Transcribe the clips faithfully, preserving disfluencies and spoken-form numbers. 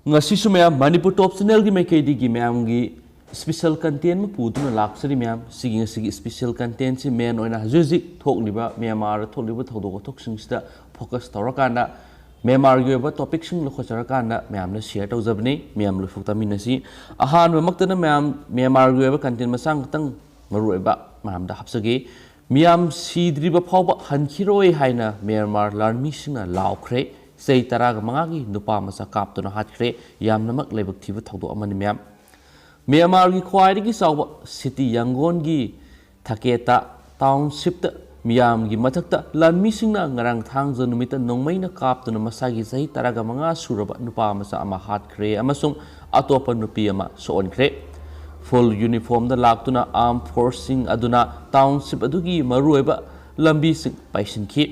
ꯉꯁꯤꯁꯨ ꯃꯌꯥꯝ ꯃꯅꯤꯄꯨꯔ ꯇꯣꯞ ꯆꯦꯅꯦꯜꯒꯤ ꯃꯥꯏꯀꯩꯗꯒꯤ ꯃꯌꯥꯝꯒꯤ ꯁ꯭ꯄꯤꯁꯦꯜ ꯀꯟꯇꯦꯟ ꯑꯃ ꯄꯨꯗꯨꯅ ꯂꯥꯛꯆꯔꯤ꯫ ꯃꯌꯥꯝ ꯁꯤꯒꯤ ꯉꯁꯤꯒꯤ ꯁ꯭ꯄꯤꯁꯦꯜ ꯀꯟꯇꯦꯟꯁꯤ ꯃꯦꯟ ꯑꯣꯏꯅ ꯍꯧꯖꯤꯛ ꯍꯧꯖꯤꯛ ꯊꯣꯛꯂꯤꯕ ꯃ꯭ꯌꯥꯟꯃꯥꯔꯗ ꯊꯣꯛꯂꯤꯕ ꯊꯧꯗꯣꯛ ꯋꯥꯊꯣꯛꯁꯤꯡꯁꯤꯗ ꯐꯣꯀꯁ ꯇꯧꯔꯀꯥꯟꯗ ꯃ꯭ꯌꯥꯟꯃꯥꯔꯒꯤ ꯑꯣꯏꯕ ꯇꯣꯄꯤꯛꯁꯤꯡ ꯂꯧꯈꯠꯆꯔꯀꯥꯟꯗ ꯃꯌꯥꯝꯅ ꯁꯤꯌꯔ ꯇꯧꯖꯕꯅꯤ꯫ ꯃꯌꯥꯝ ꯂꯣꯏꯐꯥꯎ ꯇꯥꯃꯤꯟꯅꯁꯤ꯫ ꯑꯍꯥꯟꯕꯃꯛꯇꯅ ꯃꯌꯥꯝ ꯃ꯭ꯌꯥꯟꯃꯥꯔꯒꯤ ꯑꯣꯏꯕ ꯀꯟꯇꯦꯟ ꯃꯆꯥ ꯈꯛꯇꯪ ꯃꯔꯨꯑꯣꯏꯕ ꯃꯌꯥꯝꯗ ꯍꯥꯞꯆꯒꯦ꯫ ꯃꯤꯌꯥꯝ ꯁꯤꯗ꯭ꯔꯤꯕ ꯐꯥꯎꯕ ꯍꯟꯈꯤꯔꯣꯏ ꯍꯥꯏꯅ ꯃ꯭ꯌꯥꯟꯃꯥꯔ ꯂꯥꯟꯃꯤꯁꯤꯡꯅ ꯂꯥꯎꯈ꯭ꯔꯦ꯫ ꯆꯍꯤ ꯇꯔꯥꯒ ꯃꯉꯥꯒꯤ ꯅꯨꯄꯥ ꯃꯆꯥ ꯀꯥꯞꯇꯨꯅ ꯍꯥꯠꯈ꯭ꯔꯦ꯫ ꯌꯥꯝꯅꯃꯛ ꯂꯥꯏꯕꯛ ꯊꯤꯕ ꯊꯧꯗꯣꯛ ꯑꯃꯅꯤ ꯃꯌꯥꯝ꯫ ꯃ꯭ꯌꯥꯟꯃꯥꯔꯒꯤ ꯈ꯭ꯋꯥꯏꯗꯒꯤ ꯆꯥꯎꯕ ꯁꯤꯇꯤ ꯌꯥꯡꯒꯣꯟꯒꯤ ꯊꯀꯦꯇꯥ ꯇꯥꯎꯟꯁꯤꯞꯇ ꯃꯤꯌꯥꯝꯒꯤ ꯃꯊꯛꯇ ꯂꯥꯟꯃꯤꯁꯤꯡꯅ ꯉꯔꯥꯡ ꯊꯥꯡꯖ ꯅꯨꯃꯤꯠꯇ ꯅꯣꯡꯃꯩꯅ ꯀꯥꯞꯇꯨꯅ ꯃꯁꯥꯒꯤ ꯆꯍꯤ ꯇꯔꯥꯒ ꯃꯉꯥ ꯁꯨꯔꯕ ꯅꯨꯄꯥ ꯃꯆꯥ ꯑꯃ ꯍꯥꯠꯈ꯭ꯔꯦ ꯑꯃꯁꯨꯡ ꯑꯇꯣꯞꯄ ꯅꯨꯄꯤ ꯑꯃ ꯁꯣꯛꯍꯟꯈ꯭ꯔꯦ꯫ ꯐꯨꯜ ꯌꯨꯅꯤꯐꯣꯔꯝꯗ ꯂꯥꯛꯇꯨꯅ ꯑꯥꯔꯝ ꯐꯣꯔꯁꯁꯤꯡ ꯑꯗꯨꯅ ꯇꯥꯎꯟꯁꯤꯞ ꯑꯗꯨꯒꯤ ꯃꯔꯨꯑꯣꯏꯕ ꯂꯝꯕꯤꯁꯤꯡ ꯄꯥꯏꯁꯤꯟꯈꯤ꯫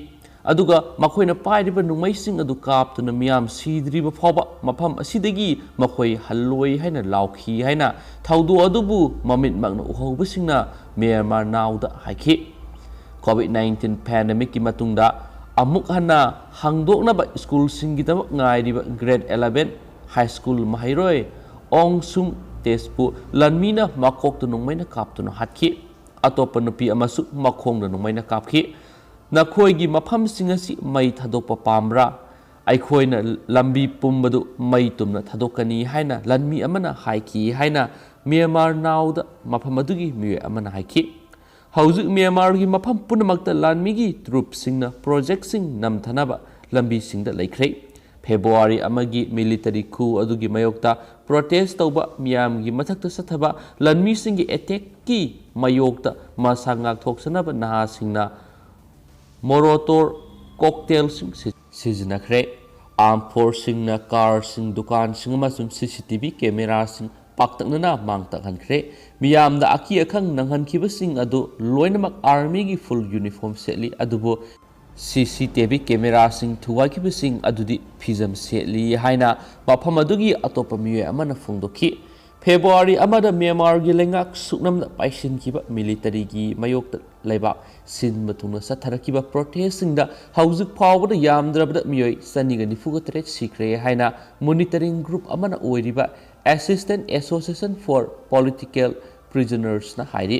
ꯑꯗꯨꯒ ꯃꯈꯣꯏꯅ ꯄꯥꯏꯔꯤꯕ ꯅꯣꯡꯃꯩꯁꯤꯡ ꯑꯗꯨ ꯀꯥꯞꯇꯨꯅ ꯃꯤꯌꯥꯝ ꯁꯤꯗ꯭ꯔꯤꯕ ꯐꯥꯎꯕ ꯃꯐꯝ ꯑꯁꯤꯗꯒꯤ ꯃꯈꯣꯏ ꯍꯜꯂꯣꯏ ꯍꯥꯏꯅ ꯂꯥꯎꯈꯤ ꯍꯥꯏꯅ ꯊꯧꯗꯣꯛ ꯑꯗꯨꯕꯨ ꯃꯃꯤꯠꯃꯛꯅ ꯎꯍꯧꯕꯁꯤꯡꯅ ꯃ꯭ꯌꯥꯟꯃꯥꯔ ꯅꯥꯎꯗ ꯍꯥꯏꯈꯤ꯫ ꯀꯣꯚꯤꯗ ꯅꯥꯏꯟꯇꯤꯟ ꯄꯦꯟꯗꯦꯃꯤꯛꯀꯤ ꯃꯇꯨꯡꯗ ꯑꯃꯨꯛ ꯍꯟꯅ ꯍꯥꯡꯗꯣꯛꯅꯕ ꯁ꯭ꯀꯨꯜꯁꯤꯡꯒꯤꯗꯃꯛ ꯉꯥꯏꯔꯤꯕ ꯒ꯭ꯔꯦꯗ ꯑꯦꯂꯦꯚꯦꯟ ꯍꯥꯏ ꯁ꯭ꯀꯨꯜ ꯃꯍꯩꯔꯣꯏ ꯑꯣꯡ ꯁꯨꯡ ꯇꯦꯁꯄꯨ ꯂꯥꯟꯃꯤꯅ ꯃꯀꯣꯛꯇ ꯅꯣꯡꯃꯩꯅ ꯀꯥꯞꯇꯨꯅ ꯍꯥꯠꯈꯤ꯫ ꯑꯇꯣꯞꯄ ꯅꯨꯄꯤ ꯑꯃꯁꯨ ꯃꯈꯣꯡꯗ ꯅꯣꯡꯃꯩꯅ ꯀꯥꯞꯈꯤ꯫ "ꯅꯈꯣꯏꯒꯤ ꯃꯐꯝꯁꯤꯡ ꯑꯁꯤ ꯃꯩ ꯊꯥꯗꯣꯛꯄ ꯄꯥꯝꯕ꯭ꯔꯥ? ꯑꯩꯈꯣꯏꯅ ꯂꯝꯕꯤ ꯄꯨꯝꯕꯗꯨ ꯃꯩ ꯇꯨꯝꯅ ꯊꯥꯗꯣꯛꯀꯅꯤ" ꯍꯥꯏꯅ ꯂꯥꯟꯃꯤ ꯑꯃꯅ ꯍꯥꯏꯈꯤ ꯍꯥꯏꯅ ꯃ꯭ꯌꯥꯟꯃꯥꯔ ꯅꯥꯎꯗ ꯃꯐꯝ ꯑꯗꯨꯒꯤ ꯃꯤꯑꯣꯏ ꯑꯃꯅ ꯍꯥꯏꯈꯤ꯫ ꯍꯧꯖꯤꯛ ꯃ꯭ꯌꯥꯟꯃꯥꯔꯒꯤ ꯃꯐꯝ ꯄꯨꯝꯅꯃꯛꯇ ꯂꯥꯟꯃꯤꯒꯤ ꯇ꯭ꯔꯨꯞꯁꯤꯡꯅ ꯄ꯭ꯔꯣꯖꯦꯛꯁꯤꯡ ꯅꯝꯊꯅꯕ ꯂꯝꯕꯤꯁꯤꯡꯗ ꯂꯩꯈ꯭ꯔꯦ꯫ ꯐꯦꯕ꯭ꯔꯨꯋꯥꯔꯤ ꯑꯃꯒꯤ ꯃꯤꯂꯤꯇꯔꯤ ꯈꯨ ꯑꯗꯨꯒꯤ ꯃꯥꯌꯣꯛꯇ ꯄ꯭ꯔꯣꯇꯦꯁ ꯇꯧꯕ ꯃꯤꯌꯥꯝꯒꯤ ꯃꯊꯛꯇ ꯆꯠꯊꯕ ꯂꯥꯟꯃꯤꯁꯤꯡꯒꯤ ꯑꯦꯇꯦꯛꯀꯤ ꯃꯥꯌꯣꯛꯇ ꯃꯁꯥ ꯉꯥꯛꯊꯣꯛꯆꯅꯕ ꯅꯍꯥꯁꯤꯡꯅ ꯃꯣꯔꯣꯇꯣꯔ ꯀꯣꯛꯇꯦꯜꯁꯤꯡ ꯁꯤ-, ꯁꯤꯖꯤꯟꯅꯈ꯭ꯔꯦ꯫ ꯑꯥꯔꯝ ꯐꯣꯔꯁꯁꯤꯡꯅ ꯀꯥꯔꯁꯤꯡ, ꯗꯨꯀꯥꯟꯁꯤꯡ ꯑꯃꯁꯨꯡ ꯁꯤ ꯁꯤ ꯇꯤ ꯚꯤ ꯀꯦꯃꯦꯔꯥꯁꯤꯡ ꯄꯥꯛꯇꯛꯅꯅ ꯃꯥꯡ ꯇꯥꯛꯍꯟꯈ꯭ꯔꯦ꯫ ꯃꯤꯌꯥꯝꯗ ꯑꯀꯤ ꯑꯈꯪ ꯅꯪꯍꯟꯈꯤꯕꯁꯤꯡ ꯑꯗꯨ ꯂꯣꯏꯅꯃꯛ ꯑꯥꯔꯃꯤꯒꯤ ꯐꯨꯜ ꯌꯨꯅꯤꯐꯣꯔꯝ ꯁꯦꯠꯂꯤ, ꯑꯗꯨꯕꯨ ꯁꯤ ꯁꯤ ꯇꯤ ꯚꯤ ꯀꯦꯃꯦꯔꯥꯁꯤꯡ ꯊꯨꯒꯥꯏꯈꯤꯕꯁꯤꯡ ꯑꯗꯨꯗꯤ ꯐꯤꯖꯝ ꯁꯦꯠꯂꯤ ꯍꯥꯏꯅ ꯃꯐꯝ ꯑꯗꯨꯒꯤ ꯑꯇꯣꯞꯄ ꯃꯤꯑꯣꯏ ꯑꯃꯅ ꯐꯣꯡꯗꯣꯛꯈꯤ꯫ ꯐꯦꯕ꯭ꯔꯨꯋꯥꯔꯤ ꯑꯃꯗ ꯃ꯭ꯌꯥꯟꯃꯥꯔꯒꯤ ꯂꯩꯉꯥꯛ ꯁꯨꯞꯅꯝꯅ ꯄꯥꯏꯁꯤꯟꯈꯤꯕ ꯃꯤꯂꯤꯇꯔꯤꯒꯤ ꯃꯥꯌꯣꯛꯇ ꯂꯩꯕꯥꯛ ꯁꯤꯟꯕ ꯊꯨꯡꯅ ꯆꯠꯊꯔꯛꯈꯤꯕ ꯄ꯭ꯔꯣꯇꯦꯁꯁꯤꯡꯗ ꯍꯧꯖꯤꯛ ꯐꯥꯎꯕꯗ ꯌꯥꯝꯗ꯭ꯔꯕꯗ ꯃꯤꯑꯣꯏ ꯆꯅꯤꯒ ꯅꯤꯐꯨꯒ ꯇꯔꯦꯠ ꯁꯤꯈ꯭ꯔꯦ ꯍꯥꯏꯅ ꯃꯣꯅꯤꯇꯔꯤꯡ ꯒ꯭ꯔꯨꯞ ꯑꯃꯅ ꯑꯣꯏꯔꯤꯕ Assistance Association for Political Prisonersꯅ ꯍꯥꯏꯔꯤ꯫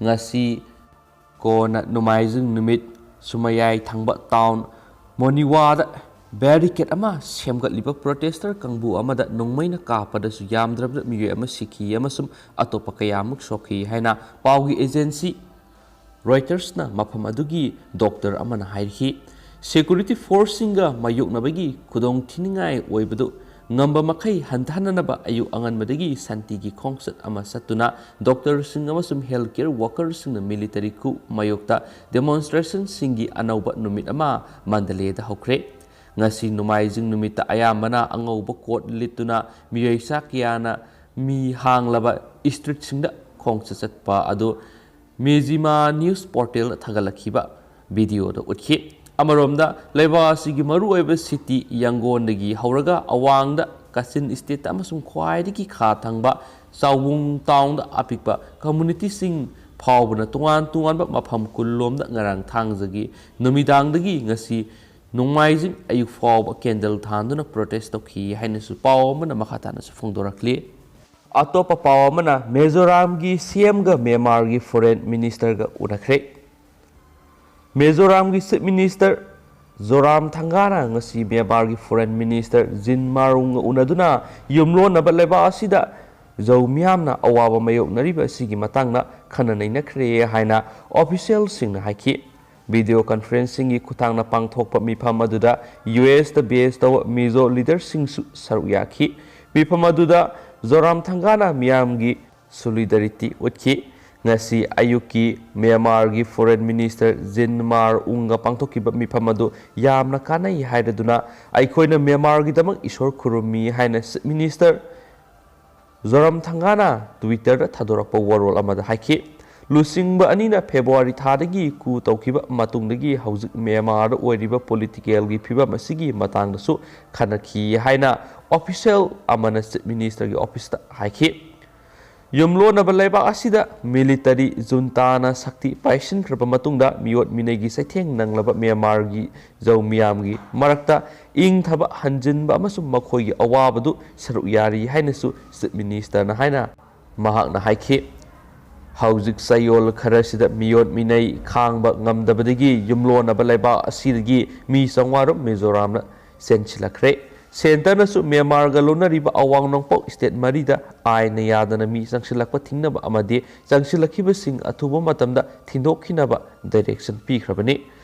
ꯉꯁꯤ ꯀꯣꯟꯅ ꯅꯣꯡꯃꯥꯏꯖꯤꯡ ꯅꯨꯃꯤꯠ ꯁꯨꯃꯌꯥꯏ ꯊꯪꯕ ꯇꯥꯎꯟ ꯃꯣꯅꯤꯋꯥꯗ ꯕꯦꯔꯤꯀꯦꯠ ꯑꯃ ꯁꯦꯝꯒꯠꯂꯤꯕ ꯄ꯭ꯔꯣꯇꯦꯁꯇꯔ ꯀꯥꯡꯕꯨ ꯑꯃꯗ ꯅꯣꯡꯃꯩꯅ ꯀꯥꯞꯄꯗꯁꯨ ꯌꯥꯝꯗ꯭ꯔꯕꯗ ꯃꯤꯑꯣꯏ ꯑꯃ ꯁꯤꯈꯤ ꯑꯃꯁꯨꯡ ꯑꯇꯣꯞꯄ ꯀꯌꯥꯃꯨꯛ ꯁꯣꯛꯈꯤ ꯍꯥꯏꯅ ꯄꯥꯎꯒꯤ ꯑꯦꯖꯦꯟꯁꯤ ꯔꯣꯏꯇꯔꯁꯅ ꯃꯐꯝ ꯑꯗꯨꯒꯤ ꯗꯣꯛꯇꯔ ꯑꯃꯅ ꯍꯥꯏꯔꯤ꯫ ꯁꯦꯀ꯭ꯌꯨꯔꯤꯇꯤ ꯐꯣꯔꯁꯁꯤꯡꯒ ꯃꯥꯌꯣꯛꯅꯕꯒꯤ ꯈꯨꯗꯣꯡꯊꯤꯅꯤꯡꯉꯥꯏ ꯑꯣꯏꯕꯗꯨ ꯉꯝꯕ ꯃꯈꯩ ꯍꯟꯊꯍꯟꯅꯕ ꯑꯌꯨꯛ ꯑꯉꯟꯕꯗꯒꯤ ꯁꯥꯟꯇꯤꯒꯤ ꯈꯣꯡꯆꯠ ꯑꯃ ꯆꯠꯇꯨꯅ ꯗꯣꯛꯇꯔꯁꯤꯡ ꯑꯃꯁꯨꯡ ꯍꯦꯜꯊ ꯀꯦꯌꯔ ꯋꯥꯀꯔꯁꯤꯡꯅ ꯃꯤꯂꯤꯇꯔꯤ ꯀꯨ ꯃꯥꯌꯣꯛꯇ ꯗꯦꯃꯣꯟꯁꯇ꯭ꯔꯦꯁꯟꯁꯤꯡꯒꯤ ꯑꯅꯧꯕ ꯅꯨꯃꯤꯠ ꯑꯃ ꯃꯟꯗꯂꯦꯗ ꯍꯧꯈ꯭ꯔꯦ꯫ ꯉꯁꯤ ꯅꯣꯡꯃꯥꯏꯖꯤꯡ ꯅꯨꯃꯤꯠꯇ ꯑꯌꯥꯝꯕꯅ ꯑꯉꯧꯕ ꯀꯣꯠ ꯂꯤꯠꯇꯨꯅ ꯃꯤꯑꯣꯏ ꯆꯥ ꯀꯌꯥꯅ ꯃꯤ ꯍꯥꯡꯂꯕ ꯏꯁꯇ꯭ꯔꯤꯠꯁꯤꯡꯗ ꯈꯣꯡꯆꯠ ꯆꯠꯄ ꯑꯗꯨ ꯃꯦꯖꯤꯃꯥ ꯅ꯭ꯌꯨꯁ ꯄꯣꯔꯇꯦꯜꯅ ꯊꯥꯒꯠꯂꯛꯈꯤꯕ ꯚꯤꯗꯤꯑꯣꯗ ꯎꯠꯈꯤ꯫ ꯑꯃꯔꯣꯝꯗ, ꯂꯩꯕꯥꯛ ꯑꯁꯤꯒꯤ ꯃꯔꯨꯑꯣꯏꯕ ꯁꯤꯇꯤ ꯌꯪꯒꯣꯟꯗꯒꯤ ꯍꯧꯔꯒ ꯑꯋꯥꯡꯗ ꯀꯥꯆꯤꯟ ꯏꯁꯇꯦꯠꯇ ꯑꯃꯁꯨꯡ ꯈ꯭ꯋꯥꯏꯗꯒꯤ ꯈꯥ ꯊꯪꯕ ꯆꯥꯎꯕꯨꯡ ꯇꯥꯎꯟꯗ ꯑꯄꯤꯛꯄ ꯀꯝꯃꯨꯅꯤꯇꯤꯁꯤꯡ ꯐꯥꯎꯕꯅ ꯇꯣꯉꯥꯟ ꯇꯣꯉꯥꯟꯕ ꯃꯐꯝ ꯀꯨꯟꯂꯣꯝꯗ ꯉꯔꯥꯡ ꯊꯥꯡꯖꯒꯤ ꯅꯨꯃꯤꯗꯥꯡꯗꯒꯤ ꯉꯁꯤ ꯅꯣꯡꯃꯥꯏꯖꯤꯡ ꯑꯌꯨꯛ ꯐꯥꯎꯕ ꯀꯦꯟꯗꯜ ꯊꯥꯟꯗꯨꯅ ꯄ꯭ꯔꯣꯇꯦꯁ ꯇꯧꯈꯤ ꯍꯥꯏꯅꯁꯨ ꯄꯥꯎ ꯑꯃꯅ ꯃꯈꯥ ꯇꯥꯅꯁꯨ ꯐꯣꯡꯗꯣꯔꯛꯂꯤ꯫ ꯑꯇꯣꯞꯄ ꯄꯥꯎ ꯑꯃꯅ, ꯃꯤꯖꯣꯔꯥꯝꯒꯤ ꯁꯤ ꯑꯦꯝꯒ ꯃ꯭ꯌꯥꯟꯃꯥꯔꯒꯤ ꯐꯣꯔꯦꯟ ꯃꯤꯅꯤꯁꯇꯔꯒ ꯎꯅꯈ꯭ꯔꯦ꯫ ꯃꯤꯖꯣꯔꯥꯝꯒꯤ ꯆꯤꯐ ꯃꯤꯅꯤꯁꯇꯔ ꯖꯣꯔꯥꯝ ꯊꯪꯒꯥꯅ ꯉꯁꯤ ꯃ꯭ꯌꯥꯟꯃꯥꯔꯒꯤ ꯐꯣꯔꯦꯟ ꯃꯤꯅꯤꯁꯇꯔ ꯖꯤꯟ ꯃꯥꯔꯨꯡꯒ ꯎꯅꯗꯨꯅ ꯌꯨꯝꯂꯣꯟꯅꯕ ꯂꯩꯕꯥꯛ ꯑꯁꯤꯗ ꯖꯧ ꯃꯤꯌꯥꯝꯅ ꯑꯋꯥꯕ ꯃꯥꯌꯣꯛꯅꯔꯤꯕ ꯑꯁꯤꯒꯤ ꯃꯇꯥꯡꯗ ꯈꯟꯅ ꯅꯩꯅꯈ꯭ꯔꯦ ꯍꯥꯏꯅ ꯑꯣꯐꯤꯁꯤꯌꯦꯜꯁꯤꯡꯅ ꯍꯥꯏꯈꯤ꯫ ꯚꯤꯗꯤꯑꯣ ꯀꯟꯐꯔꯦꯟꯁꯤꯡꯒꯤ ꯈꯨꯠꯊꯥꯡꯗ ꯄꯥꯡꯊꯣꯛꯄ ꯃꯤꯐꯝ ꯑꯗꯨꯗ ꯌꯨ ꯑꯦꯁꯇ ꯕꯦꯁ ꯇꯧꯕ ꯃꯤꯖꯣ ꯂꯤꯗꯔꯁꯤꯡꯁꯨ ꯁꯔꯨꯛ ꯌꯥꯈꯤ꯫ ꯃꯤꯐꯝ ꯑꯗꯨꯗ ꯖꯣꯔꯥꯝ ꯊꯪꯒꯥꯅ ꯃꯤꯌꯥꯝꯒꯤ ꯁꯣꯂꯤꯗꯥꯔꯤꯇꯤ ꯎꯠꯈꯤ꯫ ꯉꯁꯤ ꯑꯌꯨꯛꯀꯤ ꯃ꯭ꯌꯥꯟꯃꯥꯔꯒꯤ ꯐꯣꯔꯦꯟ ꯃꯤꯅꯤꯁꯇꯔ ꯖꯤꯟ ꯃꯥꯔ ꯎꯪꯒ ꯄꯥꯡꯊꯣꯛꯈꯤꯕ ꯃꯤꯐꯝ ꯑꯗꯨ ꯌꯥꯝꯅ ꯀꯥꯟꯅꯩ ꯍꯥꯏꯔꯗꯨꯅ ꯑꯩꯈꯣꯏꯅ ꯃ꯭ꯌꯥꯟꯃꯥꯔꯒꯤꯗꯃꯛ ꯏꯁꯣꯔ ꯈꯨꯔꯨꯝꯃꯤ ꯍꯥꯏꯅ ꯆꯤꯐ ꯃꯤꯅꯤꯁꯇꯔ ꯖꯣꯔꯥꯝ ꯊꯪꯒꯥꯅ ꯇ꯭ꯋꯤꯇꯔꯗ ꯊꯥꯗꯣꯔꯛꯄ ꯋꯥꯔꯣꯜ ꯑꯃꯗ ꯍꯥꯏꯈꯤ꯫ ꯂꯨꯆꯤꯡꯕ ꯑꯅꯤꯅ ꯐꯦꯕ꯭ꯔꯨꯋꯥꯔꯤ ꯊꯥꯗꯒꯤ ꯀꯨ ꯇꯧꯈꯤꯕ ꯃꯇꯨꯡꯗꯒꯤ ꯍꯧꯖꯤꯛ ꯃ꯭ꯌꯥꯟꯃꯥꯔꯗ ꯑꯣꯏꯔꯤꯕ ꯄꯣꯂꯤꯇꯤꯀꯦꯜꯒꯤ ꯐꯤꯕꯝ ꯑꯁꯤꯒꯤ ꯃꯇꯥꯡꯗꯁꯨ ꯈꯟꯅꯈꯤ ꯍꯥꯏꯅ ꯑꯣꯐꯤꯁꯤꯌꯦꯜ ꯑꯃꯅ ꯆꯤꯐ ꯃꯤꯅꯤꯁꯇꯔꯒꯤ ꯑꯣꯐꯤꯁꯇ ꯍꯥꯏꯈꯤ꯫ ꯌꯨꯝꯂꯣꯟꯅꯕ ꯂꯩꯕꯥꯛ ꯑꯁꯤꯗ ꯃꯤꯂꯤꯇꯔꯤ ꯖꯨꯟꯇꯥꯅ ꯁꯛꯇꯤ ꯄꯥꯏꯁꯤꯟꯈ꯭ꯔꯕ ꯃꯇꯨꯡꯗ ꯃꯤꯑꯣꯠ ꯃꯤꯅꯩꯒꯤ ꯆꯩꯊꯦꯡ ꯅꯪꯂꯕ ꯃ꯭ꯌꯥꯟꯃꯥꯔꯒꯤ ꯖꯧ ꯃꯤꯌꯥꯝꯒꯤ ꯃꯔꯛꯇ ꯏꯪꯊꯕ ꯍꯟꯖꯤꯟꯕ ꯑꯃꯁꯨꯡ ꯃꯈꯣꯏꯒꯤ ꯑꯋꯥꯕꯗꯨ ꯁꯔꯨꯛ ꯌꯥꯔꯤ ꯍꯥꯏꯅꯁꯨ ꯆꯤꯐ ꯃꯤꯅꯤꯁꯇꯔꯅ ꯍꯥꯏꯅ ꯃꯍꯥꯛꯅ ꯍꯥꯏꯈꯤ꯫ ꯍꯧꯖꯤꯛ ꯆꯌꯣꯜ ꯈꯔꯁꯤꯗ ꯃꯤꯑꯣꯠ ꯃꯤꯅꯩ ꯈꯥꯡꯕ ꯉꯝꯗꯕꯗꯒꯤ ꯌꯨꯝꯂꯣꯟꯅꯕ ꯂꯩꯕꯥꯛ ꯑꯁꯤꯗꯒꯤ ꯃꯤ ꯆꯥꯝꯃꯉꯥ ꯔꯣꯝ ꯃꯤꯖꯣꯔꯥꯝꯗ ꯆꯦꯟꯁꯤꯜꯂꯛꯈ꯭ꯔꯦ꯫ ꯁꯦꯟꯇꯔꯅꯁꯨ ꯃ꯭ꯌꯥꯟꯃꯥꯔꯒ ꯂꯣꯟꯅꯔꯤꯕ ꯑꯋꯥꯡ ꯅꯣꯡꯄꯣꯛ ꯁ꯭ꯇꯦꯠ ꯃꯔꯤꯗ ꯑꯥꯏꯟꯅ ꯌꯥꯗꯅ ꯃꯤ ꯆꯪꯁꯤꯜꯂꯛꯄ ꯊꯤꯡꯅꯕ ꯑꯃꯗꯤ ꯆꯪꯁꯤꯜꯂꯛꯈꯤꯕꯁꯤꯡ ꯑꯊꯨꯕ ꯃꯇꯝꯗ ꯊꯤꯟꯗꯣꯛꯈꯤꯅꯕ ꯗꯥꯏꯔꯦꯛꯁꯟ ꯄꯤꯈ꯭ꯔꯕꯅꯤ꯫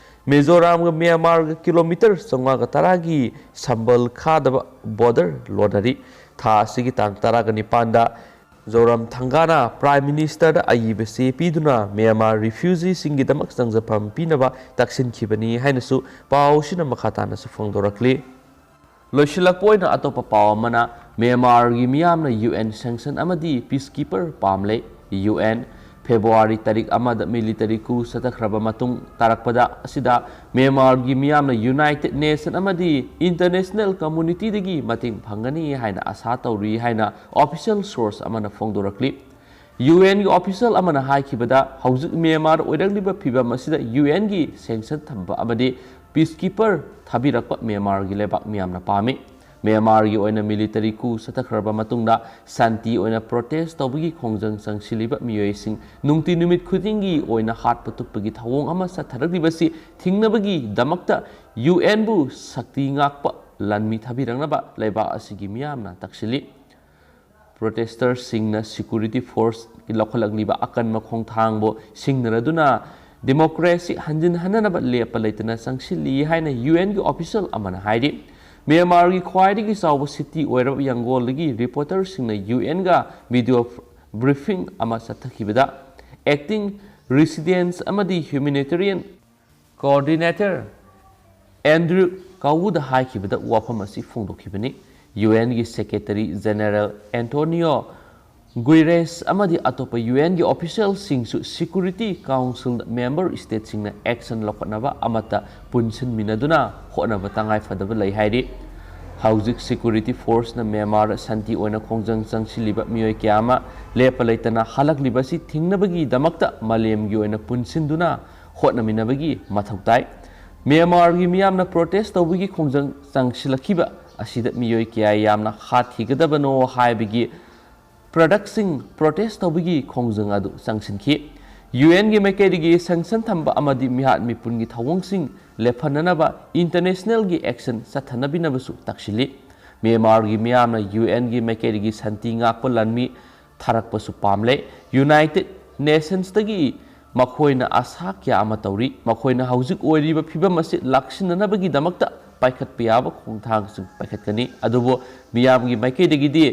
ꯃꯤꯖꯣꯔꯥꯝꯒ ꯃ꯭ꯌꯥꯟꯃꯥꯔꯒ ꯀꯤꯂꯣꯃꯤꯇꯔ ꯆꯥꯝꯃꯉꯥꯒ ꯇꯔꯥꯒꯤ ꯁꯝꯕꯜ ꯈꯥꯗꯕ ꯕꯣꯔꯗꯔ ꯂꯣꯟꯅꯔꯤ꯫ ꯊꯥ ꯑꯁꯤꯒꯤ ꯇꯥꯡ ꯇꯔꯥꯒ ꯅꯤꯄꯥꯟꯗ ꯖꯣꯔꯥꯝ ꯊꯪꯒꯥꯅ ꯄ꯭ꯔꯥꯏꯝ ꯃꯤꯅꯤꯁꯇꯔꯗ ꯑꯏꯕ ꯆꯦ ꯄꯤꯗꯨꯅ ꯃ꯭ꯌꯥꯟꯃꯥꯔ ꯔꯤꯐ꯭ꯌꯨꯖꯤꯁꯤꯡꯒꯤꯗꯃꯛ ꯆꯪꯖꯐꯝ ꯄꯤꯅꯕ ꯇꯛꯁꯤꯟꯈꯤꯕꯅꯤ ꯍꯥꯏꯅꯁꯨ ꯄꯥꯎꯁꯤꯅ ꯃꯈꯥ ꯇꯥꯅꯁꯨ ꯐꯣꯡꯗꯣꯔꯛꯂꯤ꯫ ꯂꯣꯏꯁꯤꯜꯂꯛꯄ ꯑꯣꯏꯅ ꯑꯇꯣꯞꯄ ꯄꯥꯎ ꯑꯃꯅ, ꯃ꯭ꯌꯥꯟꯃꯥꯔꯒꯤ ꯃꯤꯌꯥꯝꯅ ꯌꯨ ꯑꯦꯟ ꯁꯦꯡꯁꯟ ꯑꯃꯗꯤ ꯄꯤꯁꯀꯤꯄꯔ ꯄꯥꯝꯂꯦ꯫ ꯌꯨ ꯑꯦꯟ ꯐꯦꯕ꯭ꯔꯨꯋꯥꯔꯤ ꯇꯥꯔꯤꯛ ꯑꯃꯗ ꯃꯤꯂꯤꯇꯔꯤ ꯀꯨ ꯆꯠꯊꯈ꯭ꯔꯕ ꯃꯇꯨꯡ ꯇꯥꯔꯛꯄꯗ ꯑꯁꯤꯗ ꯃ꯭ꯌꯥꯟꯃꯥꯔꯒꯤ ꯃꯤꯌꯥꯝꯅ ꯌꯨꯅꯥꯏꯇꯦꯗ ꯅꯦꯁꯟ ꯑꯃꯗꯤ ꯏꯟꯇꯔꯅꯦꯁꯅꯦꯜ ꯀꯝꯃꯨꯅꯤꯇꯤꯗꯒꯤ ꯃꯇꯦꯡ ꯐꯪꯒꯅꯤ ꯍꯥꯏꯅ ꯑꯥꯁꯥ ꯇꯧꯔꯤ ꯍꯥꯏꯅ ꯑꯣꯐꯤꯁꯤꯌꯦꯜ ꯁꯣꯔꯁ ꯑꯃꯅ ꯐꯣꯡꯗꯣꯔꯛꯂꯤ꯫ ꯌꯨ ꯑꯦꯟꯒꯤ ꯑꯣꯐꯤꯁꯤꯌꯦꯜ ꯑꯃꯅ ꯍꯥꯏꯈꯤꯕꯗ, ꯍꯧꯖꯤꯛ ꯃ꯭ꯌꯥꯟꯃꯥꯔ ꯑꯣꯏꯔꯛꯂꯤꯕ ꯐꯤꯚꯝ ꯑꯁꯤꯗ ꯌꯨ ꯑꯦꯟꯒꯤ ꯁꯦꯡꯁꯟ ꯊꯝꯕ ꯑꯃꯗꯤ ꯄꯤꯁꯀꯤꯄꯔ ꯊꯥꯕꯤꯔꯛꯄ ꯃ꯭ꯌꯥꯟꯃꯥꯔꯒꯤ ꯂꯩꯕꯥꯛ ꯃꯤꯌꯥꯝꯅ ꯄꯥꯝꯃꯤ꯫ ꯃ꯭ꯌꯥꯟꯃꯥꯔꯒꯤ ꯑꯣꯏꯅ ꯃꯤꯂꯤꯇꯔꯤ ꯀꯨ ꯆꯠꯊꯈ꯭ꯔꯕ ꯃꯇꯨꯡꯗ ꯁꯥꯟꯇꯤ ꯑꯣꯏꯅ ꯄ꯭ꯔꯣꯇꯦꯁ ꯇꯧꯕꯒꯤ ꯈꯣꯡꯖꯪ ꯆꯪꯁꯤꯜꯂꯤꯕ ꯃꯤꯑꯣꯏꯁꯤꯡ ꯅꯨꯡꯇꯤ ꯅꯨꯃꯤꯠ ꯈꯨꯗꯤꯡꯒꯤ ꯑꯣꯏꯅ ꯍꯥꯠꯄ ꯇꯨꯞꯄꯒꯤ ꯊꯧꯑꯣꯡ ꯑꯃ ꯆꯠꯊꯔꯛꯂꯤꯕꯁꯤ ꯊꯤꯡꯅꯕꯒꯤꯗꯃꯛꯇ ꯌꯨ ꯑꯦꯟꯕꯨ ꯁꯛꯇꯤ ꯉꯥꯛꯄ ꯂꯥꯟꯃꯤ ꯊꯥꯕꯤꯔꯛꯅꯕ ꯂꯩꯕꯥꯛ ꯑꯁꯤꯒꯤ ꯃꯤꯌꯥꯝꯅ ꯇꯛꯁꯤꯜꯂꯤ꯫ ꯄ꯭ꯔꯣꯇꯦꯁꯇꯔꯁꯤꯡꯅ ꯁꯦꯀ꯭ꯌꯨꯔꯤꯇꯤ ꯐꯣꯔꯁꯀꯤ ꯂꯧꯈꯠꯂꯛꯂꯤꯕ ꯑꯀꯟꯕ ꯈꯣꯡꯊꯥꯡꯕꯨ ꯁꯤꯡꯅꯔꯗꯨꯅ ꯗꯦꯃꯣꯀ꯭ꯔꯦꯁꯤ ꯍꯟꯖꯤꯟꯍꯟꯅꯅꯕ ꯂꯦꯞꯄ ꯂꯩꯇꯅ ꯆꯪꯁꯤꯜꯂꯤ ꯍꯥꯏꯅ ꯌꯨ ꯑꯦꯟꯒꯤ ꯑꯣꯐꯤꯁꯤꯌꯦꯜ ꯑꯃꯅ ꯍꯥꯏꯔꯤ꯫ ꯃ꯭ꯌꯥꯟꯃꯥꯔꯒꯤ ꯈ꯭ꯋꯥꯏꯗꯒꯤ ꯆꯥꯎꯕ ꯁꯤꯇꯤ ꯑꯣꯏꯔꯕ ꯌꯥꯡꯒꯣꯟꯗꯒꯤ ꯔꯤꯄꯣꯔꯇꯔꯁꯤꯡꯅ ꯌꯨ ꯑꯦꯟꯒ ꯚꯤꯗꯤꯑꯣ ꯕ꯭ꯔꯤꯐꯤꯡ ꯑꯃ ꯆꯠꯊꯈꯤꯕꯗ, ꯑꯦꯛꯇꯤꯡ ꯔꯤꯁꯤꯗꯦꯟꯁ ꯑꯃꯗꯤ ꯍ꯭ꯌꯨꯃꯦꯅꯤꯇꯦꯔꯤꯌꯟ ꯀꯣꯑꯣꯔꯗꯤꯅꯦꯇꯔ ꯑꯦꯟꯗ꯭ꯔꯨ ꯀꯥꯋꯨꯗ ꯍꯥꯏꯈꯤꯕꯗ ꯋꯥꯐꯝ ꯑꯁꯤ ꯐꯣꯡꯗꯣꯛꯈꯤꯕꯅꯤ꯫ ꯌꯨ ꯑꯦꯟꯒꯤ ꯁꯦꯀ꯭ꯔꯦꯇꯔꯤ ꯖꯦꯅꯔꯦꯜ ꯑꯦꯟꯇꯣꯅꯤꯌꯣ ꯒꯨꯏꯔꯦꯁ ꯑꯃꯗꯤ ꯑꯇꯣꯞꯄ ꯌꯨ ꯑꯦꯟꯒꯤ ꯑꯣꯐꯤꯁꯤꯌꯦꯜꯁꯤꯡꯁꯨ ꯁꯦꯀ꯭ꯌꯨꯔꯤꯇꯤ ꯀꯥꯎꯟꯁꯤꯜꯗ ꯃꯦꯝꯕꯔ ꯁ꯭ꯇꯦꯠꯁꯤꯡꯅ ꯑꯦꯛꯁꯟ ꯂꯧꯈꯠꯅꯕ ꯑꯃꯠꯇ ꯄꯨꯟꯁꯤꯟꯃꯤꯟꯅꯗꯨꯅ ꯍꯣꯠꯅꯕ ꯇꯉꯥꯏꯐꯗꯕ ꯂꯩ ꯍꯥꯏꯔꯤ꯫ ꯍꯧꯖꯤꯛ security forceꯅ ꯃ꯭ꯌꯥꯟꯃꯥꯔꯗ ꯁꯥꯟꯇꯤ ꯑꯣꯏꯅ ꯈꯣꯡꯖꯪ ꯆꯪꯁꯤꯜꯂꯤꯕ ꯃꯤꯑꯣꯏ ꯀꯌꯥ ꯑꯃ ꯂꯦꯞꯄ ꯂꯩꯇꯅ ꯍꯜꯂꯛꯂꯤꯕꯁꯤ ꯊꯤꯡꯅꯕꯒꯤꯗꯃꯛꯇ ꯃꯥꯂꯦꯝꯒꯤ ꯑꯣꯏꯅ ꯄꯨꯟꯁꯤꯟꯗꯨꯅ ꯍꯣꯠꯅꯃꯤꯟꯅꯕꯒꯤ ꯃꯊꯧ ꯇꯥꯏ꯫ ꯃ꯭ꯌꯥꯟꯃꯥꯔꯒꯤ ꯃꯤꯌꯥꯝꯅ protest ꯇꯧꯕꯒꯤ ꯈꯣꯡꯖꯪ ꯆꯪꯁꯤꯜꯂꯛꯈꯤꯕ ꯑꯁꯤꯗ ꯃꯤꯑꯣꯏ ꯀꯌꯥ ꯌꯥꯝꯅ ꯍꯥꯠꯈꯤꯒꯗꯕꯅꯣ ꯍꯥꯏꯕꯒꯤ productꯁꯤꯡ protest ꯇꯧꯕꯒꯤ ꯈꯣꯡꯖꯪ ꯑꯗꯨ ꯆꯪꯁꯤꯟꯈꯤ꯫ UNꯒꯤ ꯃꯥꯏꯀꯩꯗꯒꯤ sanction ꯊꯝꯕ ꯑꯃꯗꯤ ꯃꯤꯍꯥꯠ ꯃꯤꯄꯨꯟꯒꯤ ꯊꯧꯑꯣꯡꯁꯤꯡ ꯂꯦꯞꯍꯟꯅꯅꯕ internationalꯒꯤ action ꯆꯠꯊꯅꯕꯤꯅꯕꯁꯨ ꯇꯛꯁꯤꯜꯂꯤ꯫ ꯃ꯭ꯌꯥꯟꯃꯥꯔꯒꯤ ꯃꯤꯌꯥꯝꯅ UNꯒꯤ ꯃꯥꯏꯀꯩꯗꯒꯤ ꯁꯥꯟꯇꯤ ꯉꯥꯛꯄ ꯂꯥꯟꯃꯤ ꯊꯥꯔꯛꯄꯁꯨ ꯄꯥꯝꯂꯦ꯫ United Nationsꯇꯒꯤ ꯃꯈꯣꯏꯅ ꯑꯁꯥ ꯀꯌꯥ ꯑꯃ ꯇꯧꯔꯤ꯫ ꯃꯈꯣꯏꯅ ꯍꯧꯖꯤꯛ ꯑꯣꯏꯔꯤꯕ ꯐꯤꯚꯝ ꯑꯁꯤ ꯂꯥꯛꯁꯤꯟꯅꯅꯕꯒꯤꯗꯃꯛꯇ ꯄꯥꯏꯈꯠꯄ ꯌꯥꯕ ꯈꯣꯡꯊꯥꯡꯁꯤꯡ ꯄꯥꯏꯈꯠꯀꯅꯤ꯫ ꯑꯗꯨꯕꯨ ꯃꯤꯌꯥꯝꯒꯤ ꯃꯥꯏꯀꯩꯗꯒꯤꯗꯤ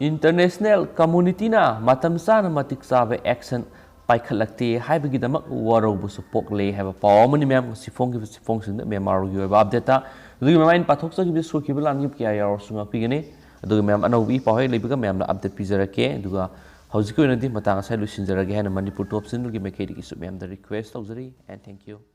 international communityꯅ ꯃꯇꯝ ꯆꯥꯅ ꯃꯇꯤꯛ ꯆꯥꯕ action ꯄꯥꯏꯈꯠꯂꯛꯇꯦ ꯍꯥꯏꯕꯒꯤꯗꯃꯛ ꯋꯥꯔꯧꯕꯁꯨ ꯄꯣꯛꯂꯦ ꯍꯥꯏꯕ ꯄꯥꯎ ꯑꯃꯅꯤ꯫ ꯃꯌꯥꯝ ꯉꯁꯤ ꯐꯣꯡꯈꯤꯕ ꯆꯦꯐꯣꯡꯁꯤꯡꯗ ꯃ꯭ꯌꯥꯟꯃꯥꯔꯒꯤ ꯑꯣꯏꯕ updateꯇ꯫ ꯑꯗꯨꯒꯤ ꯃꯃꯥꯡ ꯑꯩꯅ ꯄꯥꯊꯣꯛꯆꯈꯤꯕ ꯁꯣꯏꯈꯤꯕ ꯂꯥꯟꯈꯤꯕ ꯀꯌꯥ ꯌꯥꯎꯔꯁꯨ ꯉꯥꯛꯄꯤꯒꯅꯤ꯫ ꯑꯗꯨꯒ ꯃꯌꯥꯝ ꯑꯅꯧꯕ ꯏ ꯄꯥꯎ ꯍꯦꯛ ꯂꯩꯕꯒ ꯃꯌꯥꯝꯗ update ꯄꯤꯖꯔꯛꯀꯦ꯫ ꯑꯗꯨꯒ ꯍꯧꯖꯤꯛꯀꯤ ꯑꯣꯏꯅꯗꯤ ꯃꯇꯥꯡ ꯑꯁꯤꯗ ꯂꯣꯏꯁꯤꯟꯖꯔꯒꯦ ꯍꯥꯏꯅ ꯃꯅꯤꯄꯨꯔ ꯇꯣꯞ ꯆꯦꯅꯦꯜꯒꯤ ꯃꯥꯏꯀꯩꯗꯒꯤꯁꯨ ꯃꯌꯥꯝꯗ request ꯇꯧꯖꯔꯤ꯫ And thank you.